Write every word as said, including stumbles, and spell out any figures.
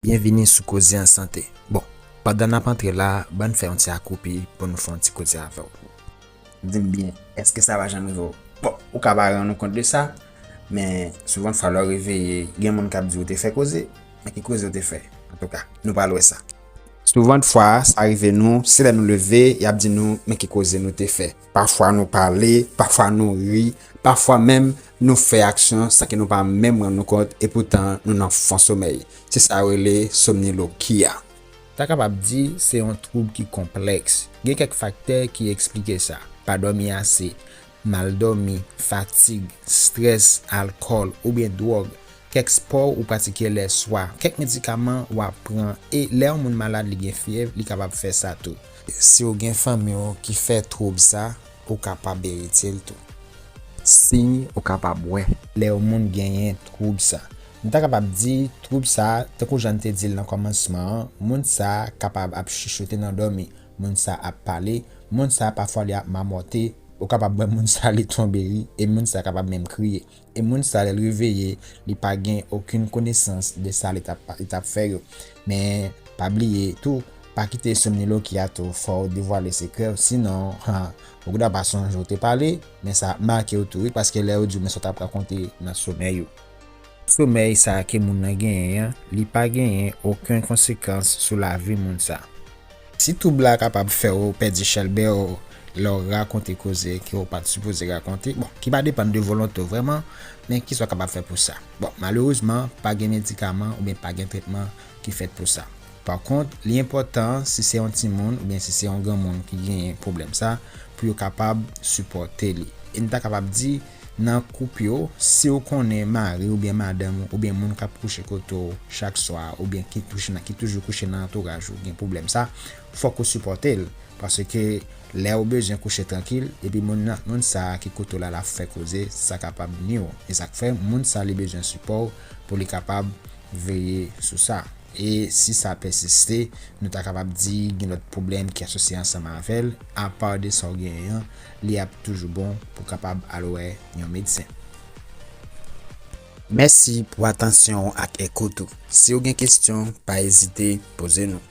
Byenvini sou Koze an Sante. Bon, pandan n ap antre la, ban n fè yon ti akoupi pou nou fè yon ti koze avè w. Di m byen, èske sa va janm rive w? Bon, ou ka pa rann ou kont de sa, men souvantfwa lè w reveye, gen moun k ap di w te fè koze, men ki koze w te fè? Antouka, nou pral wè sa. Souvantfwa, sa rive nou, se lè nou leve, y ap di nou, men ki koze nou te fè. Pafwa nou pale, pafwa nou ri, pafwa menm nou fè aksyon san ke nou pa menm rann nou kont, epoutan nou nan fon somèy. Se sa yo rele somniloki a. Ta kapab di se yon twoub ki konplèks. Gen kèk faktè ki eksplike sa. Pa dòmi ase, mal dòmi, fatig, estrès, alkòl oubyen dwòg, kèk spò ou pratike lèswa, kèk medikaman w ap pran, e lè yon moun malad li gen fyèv, li kapab fè sa tou. Si w gen fanmi w ki fè twoub sa, ou kapab erite l tou. Siy ou kapab wè. Lè yon moun genyen twoub sa. M ta kapab di twoub sa, tankou jan n te di l nan kòmansman an, moun sa kapab ap chichote nan dòmi, moun sa ap pale, moun sa pafwa li ap mamòte, ou kapab wè moun sa li tonbe ri, e moun sa kapab menm kriye. E moun sa lè l reveye, li pa gen okenn konesans de sa li t ap, li t ap fè yo. Men, pa bliye tou, pa kite somniloki a tou fè w devwale sekrè w, sinon, ha, ou gendwa pa sonje w te pale, men sa ap make w tou wi, paske lè yo di w men sa w t ap rakonte nan somèy ou. Somèy sa ke moun nan genyen an, li pa genyen okenn konsekans sou lavi moun sa. Si twoub la kapab fè w pèdi chèlbè w lè w rakonte koze ke w pa t sipoze rakonte, bon, ki pa depann de volonte w vrèman, men kisa w kapab fè pou sa? Bon, malerezman, pa gen medikaman oubyen pa gen tretman ki fèt pou sa. Pa kont, li enpòtan si se yon timoun oubyen si se yon granmoun ki genyen pwoblèm sa, pou yo kapab sipòte li. E n ta kapab di, nan koup yo, si w konnen mari w oubyen madanm ou oubyen moun k ap kouche kote w chak swa oubyen ki kouche nan, ki toujou kouche nan antouraj ou gen pwoblèm sa, fòk ou sipòte l. Paske lè w bezwen kouche trankil, epi moun nan, moun sa a ki kote w la, l ap fè koze, sa kapab nui w. E sa k fè moun sa li bezwen sipò w pou li kapab veye sou sa. E si sa pèsiste, nou ta kapab di gen lòt pwoblèm ki asosye ansanm avè l, apa de sa w genyen an, li ap toujou bon pou w kapab al wè yon medsen. Mèsi pou atansyon w ak ekout ou. Si w gen kesyon, pa ezite poze nou.